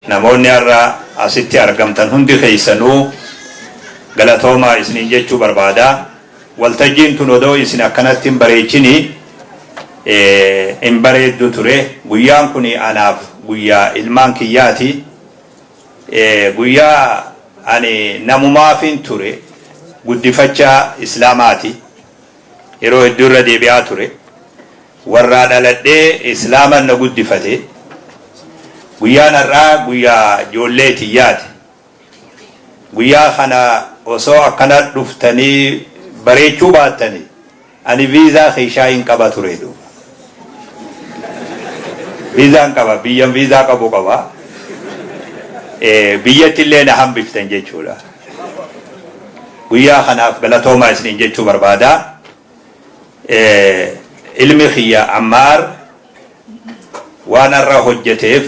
Namoonni har'a asitti argamtan hundi keessanuu galatoomaa isiniin jechuu barbaada. Waltajjiin tun odoo isin akkanatti hin bareechini hin bareeddu ture. Guyyaan kun anaaf guyyaa ilmaan kiyyaati. Guyyaa ani namumaafin ture guddifachaa Islaamaati. Yeroo hedduu irra deebi'aa ture. Warraa dhaladhee Islaaman na guddifate. Guyyaan har'aa guyyaa ijoollee tiyyaati. Guyyaa kana osoo akkana dhuftanii bareechuu baattanii ani viizaa keeshaa hin qaba ture duuba. Viizaan qaba, biyyan viizaa qabu qaba. Biyyatti illee na hambiftan jechuudha. Guyyaa kanaaf galatoomaa isiniin jechuu barbaada. Ilmi kiyya Ammaar waan har'a hojjeteef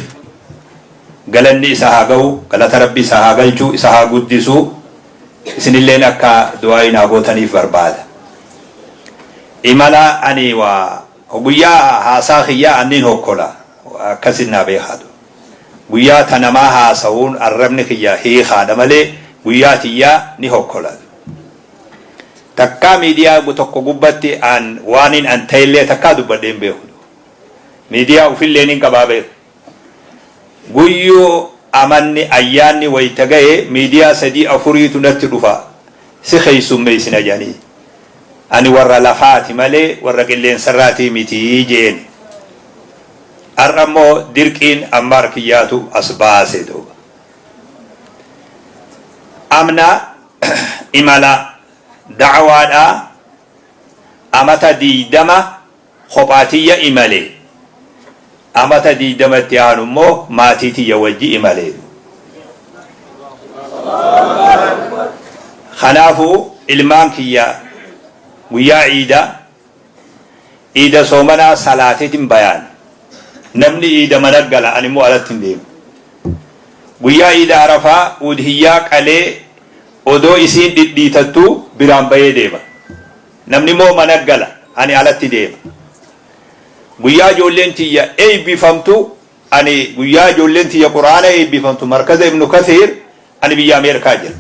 galanni isa haa ga'u, galata Rabbi isa haa galchu, isa haa guddisu, isinilleen akka du'aa'ii naa gootaniif barbaada. Imala ani waa guyyaa haasaa kiyyaa anniin hokkola akkasin naa beekaatu. Guyyaa ta namaa haasawuun arrabni kiyya hiikaadha malee guyyaa tiyyaa ni hokkola. Takkaa miidiyaa tokko gubbatti an waanin an ta'ellee takkaa dubbadhee hin beeku. Miidiyaa ufillee nin qabaa beeku. Guyyuu amanni ayyaanni wayita ga'e miidiyaa sadii afuriitu natti dhufa si keessummeessina jedhanii. Ani warra lafaati malee warra qilleensarraatii miti jeen. Har'a immoo dirqiin Ammaar kiyyaatu as baase duuba. Amna imala da'waadhaa amata 20 kophaa tiyya imale. Amata 20 itti aanu immoo maatii tiyya wajji imale. Kanaafuu ilmaan kiyya guyyaa iidaa, iida soomanaa salaateetin bayaan. Namni iida mana gala, ani immoo alatti hin deemu. Guyyaa iida Arafaa udhiyyaa qalee odoo isiin dhidhiitattuu biraan bayee deema. Namni immoo mana gala, ani alatti deema. Guyyaa ijoolleen tiyya eebbifamtu, ani guyyaa ijoolleen tiyya Qur'aana eebbifamtu markaza Ibnu Kathiir, ani biyya Ameerikaa jira.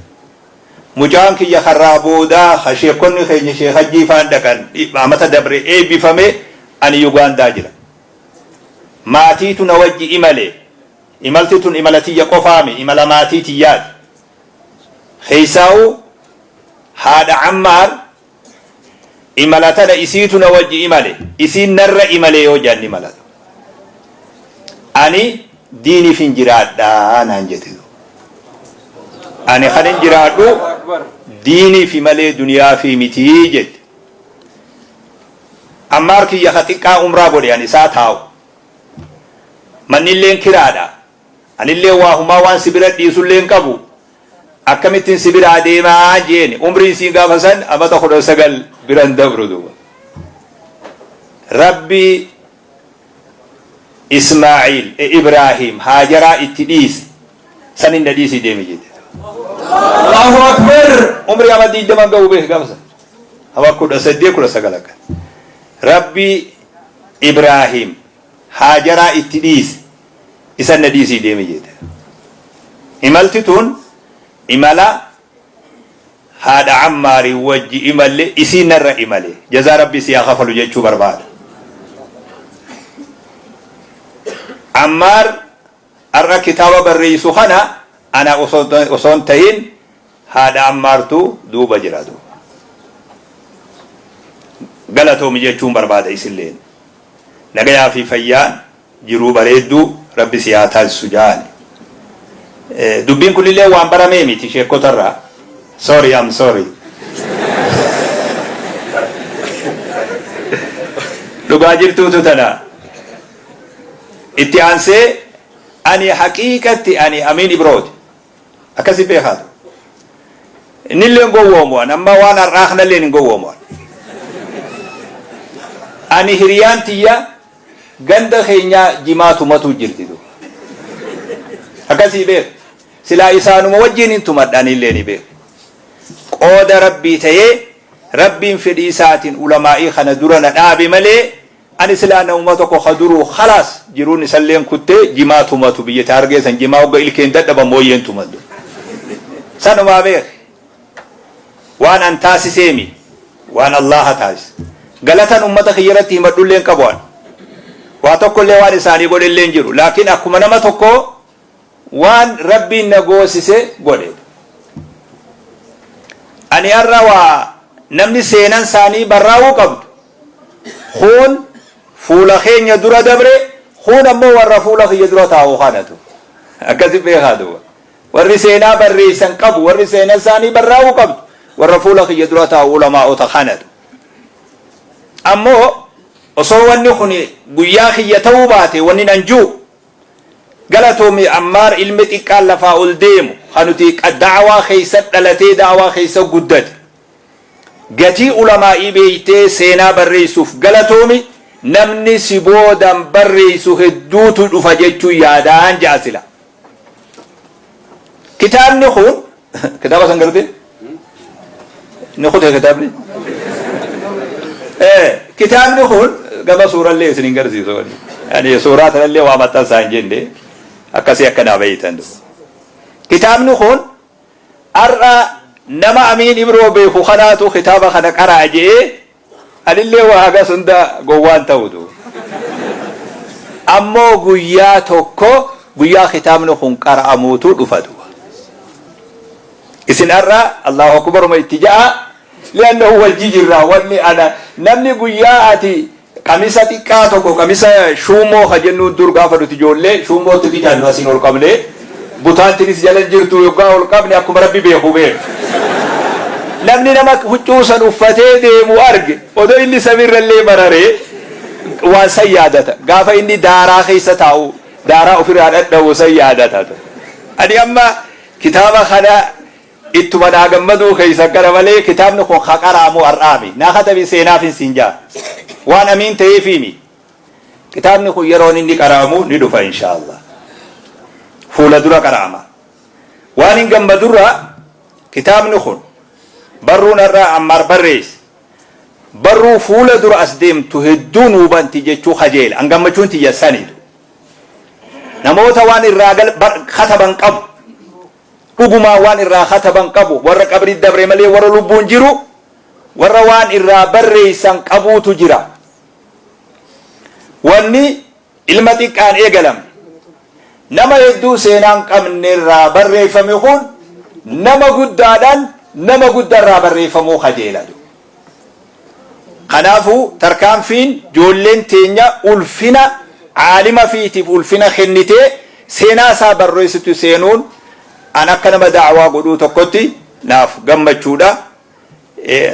Mucaan kiyya karraa boodaa ka sheekonni keenya Sheekh Hajjii faan dhaqan amata dabre eebbifame, ani Yugaandaa jira. Maatiitu na wajji imale. Imalti tun imala tiyya qofaami, imala maatii tiyyaati. Keessaa'u haadha Ammaar imala tana isiitu na wajji imale, isiin narra imale yoo jedhan ni malatu. Ani diiniifin jiraadha naan jette. Ani kanin jiraadhu diiniifi malee duniyaafi miti jette. Ammaar kiyya ka xiqqaa umraa godhe ani isaa taa'u. Mannilleen kiraadha. Anillee waa humaa waan si bira dhiisullee hin qabu. Akkamittiin si biraa deemaa jeeni. Umriin siin gaafa san amata 19 biran dabru duuba. Rabbi Ismaa'iil, Ibraahiim Haajaraa itti dhiise. Sanin na dhiisii deemi jette. Allahu Akbar. Umrii ama 20 ga'u beek gaafa san. Ama 18 19 akka. Rabbi Ibraahiim Haajaraa itti dhiise. Isan na dhiisii deemi jette. Imalti tun imala haadha Ammaarii wajji imalle, isiin narra imale. Jazaa Rabbi si haa kafalu jechuu barbaada. Ammaar har'a kitaaba barreessu kana ana osoo hin tahin haadha Ammaartu duuba jira duuba. Galatoomi jechuun barbaada isilleen. Nagayaa fi fayyaan jiruu bareedduu Rabbi si haa taasisu ja'ani. Dubbiin kunillee waan baramee miti sheekkotarraa. Sorry, I'm sorry. Dhugaa jirtuutu tana. Itti aansee ani haqiiqatti ani Amiin Ibrooti. Akkasi beekaatu. Innillee hin gowwoomu an amma waan har'aa kanallee hin gowwoomu an. Ani hiriyaan tiyya ganda keenyaa jimaa tumatu jirti duuba. Akkasii beek. Silaa isaanuma wajjin hin tumadha anillee ni beek. Qooda Rabbii ta'ee Rabbiin fedhii isaatiin ulamaa'ii kana dura na dhaabe malee ani silaa namuma tokko ka duruu khalaas Jiruun isalleen kuttee jimaa tumatu biyya taargee san jimaa hogga ilkeen dadhaban mooyyeen tumatu. Sanumaa beek. Waan an taasiseemi. Waan Allaha taasise. Galatan ummata kiyyarratti himadhullee hin qabu an. Waa tokkollee waan isaanii godhellee hin jiru. Laakiin akkuma nama tokkoo waan Rabbiin na goosise godhe. Ani har'a waa namni seenan isaanii barraa'uu qabdu. Kun fuula keenya dura dabre, kun ammoo warra fuula kiyya dura taa'u kanatu. Akkasi beekaa duuba. Warri seenaa barreessan qabu, warri seenan isaanii barraa'uu qabdu, warra fuula kiyya dura taa'u ulamaa'ota kanatu. Ammoo osoo wanni kun guyyaa kiyya ta'uu baate wanni nan jiru galatoomi Ammaar ilmi xiqqaan lafaa ol deemu kan nuti da'awaa keessa dhalatee da'awaa keessa guddate. Gatii ulamaa'ii beeytee seenaa barreessuuf galatoomi, namni si boodan barreessu hedduutu dhufa jechuu yaadaan ja'a sila. Kitaabni kun kitaaba san gartee? Ni kutee kitaabni? Kitaabni kun gama suurallee isin hin garsiisu. Ani suuraa tanallee waa maxxansaa hin jenne akkasii akka naa beeytan. Kitaabni kun har'a nama Amiin Ibroo beeku kanaatu kitaaba kana qaraa je'ee anillee waa hagas hunda gowwaan ta'utu. Ammoo guyyaa tokko guyyaa kitaabni kun qara'amuutu dhufatu. Isin har'a Allahu akbaruma itti ja'a li'annahu wal jijirraa wanni ana namni guyyaa ati qamisa xiqqaa tokko qamisa shuumoo ka jennuun dur gaafa nuti ijoollee shuumootti bitannu asiin ol qabne butaantinis jala jirtu yoggaa ol qabne akkuma Rabbi beeku beeku. Namni nama huccuu san uffatee deemu arge odoo inni samiirrallee bararee waan san yaadata. Gaafa inni daaraa keessa taa'u daaraa ofirraa dhadha'u san yaadata. Ani amma kitaaba kana ittuma naa gammaduu keessa kana malee kitaabni kun ka qara'amu har'aami. Naa katabi seenaaf hin siin jaa. Waan Amiin ta'eefiimi. Kitaabni kun yeroon inni qara'amu ni dhufa inshaallah. Fuula dura qara'ama. Waan hin gammadurraa kitaabni kun barruun har'aa Ammaar barreesse. Barruu fuula dura as deemtu hedduu nuu banti jechuu kajeela. An gammachuun tiyya saniidha. Namoota waan irraa kataban qabu. Dhugumaa waan irraa kataban qabu. Warra qabrii dabre malee warra lubbuun jiru warra waan irraa barreessan qabuutu jira. Wanni ilma xiqqaan eegalame nama hedduu seenaan qabne irraa barreeffame kun nama guddaadhaan nama guddaarraa barreeffamuu kajeela. Kanaafuu tarkaanfiin ijoolleen teenya ulfina aalima fiitiif ulfina kennitee seenaa isaa barreessitu seenuun an akka nama da'awaa godhuu tokkotti naaf gammachuudha.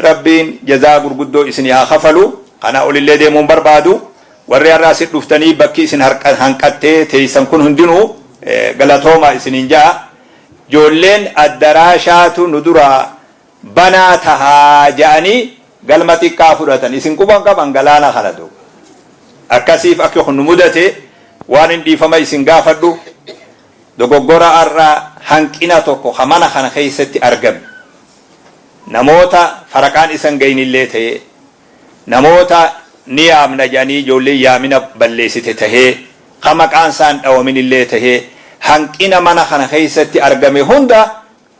Rabbiin jazaa gurguddoo isinii haa kafalu. Kana olillee deemuun barbaadu. Warri har'a asit dhuftanii bakki isin hanqattee teessan kun hundinuu galatooma isiniin ja'a. Ijoolleen addaraashaatu nu duraa banaa tahaa ja'anii galma xiqqaa fudhatan. Isin quban qaban galaana kana duuba. Akkasiif akki kun nu mudate waan hin dhiifama isin gaafadhu. Dogoggora har'a hanqina tokko ka mana kana keessatti argame. Namoota faraqaan isan gayinillee ta'ee namoota ni yaamna jedhanii ijoolleen yaamina balleessite tahee ka maqaan isaan dhawaminillee tahee hanqina mana kana keessatti argame hunda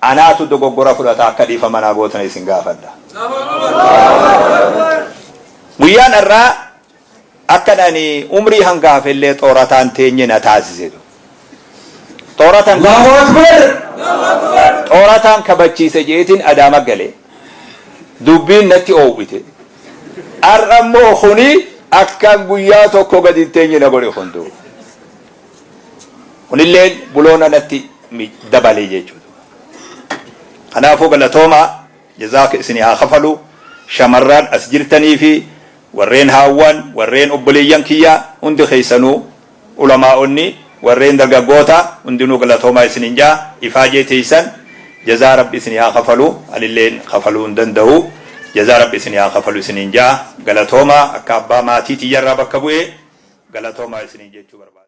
anaatu dogoggora fudhata akka dhiifama naa gootan isin gaafadha. Guyyaan har'aa akka ani umrii hanga hafellee xoorataan teenye na taasise. Xoorataan Allahu Akbar! Xoorataan kabachiise jeetiin Adaama gale. Dubbiin natti oowwite. Har'a immoo kuni akkan guyyaa tokko gadi hin teenye na godhe kun. Kunilleen buloona natti dabale jechuudha. Kanaafuu galatoomaa jazaaka isinii haa kafalu. Shamarran as jirtanii fi warreen haawwan warreen obboleeyyan kiyyaa hundi keessanuu ulamaa'onni warreen dargaggoota hundinuu galatoomaa isiniin jaa ifaajee teessan jazaa Rabbi isinii haa kafalu. Anilleen kafaluu hin danda'u. Jazaa Rabbi isinii haa kafalu isiniin jaa galatoomaa akka abbaa maatii tiyyarraa bakka bu'ee galatoomaa isiniin jechuu barbaada.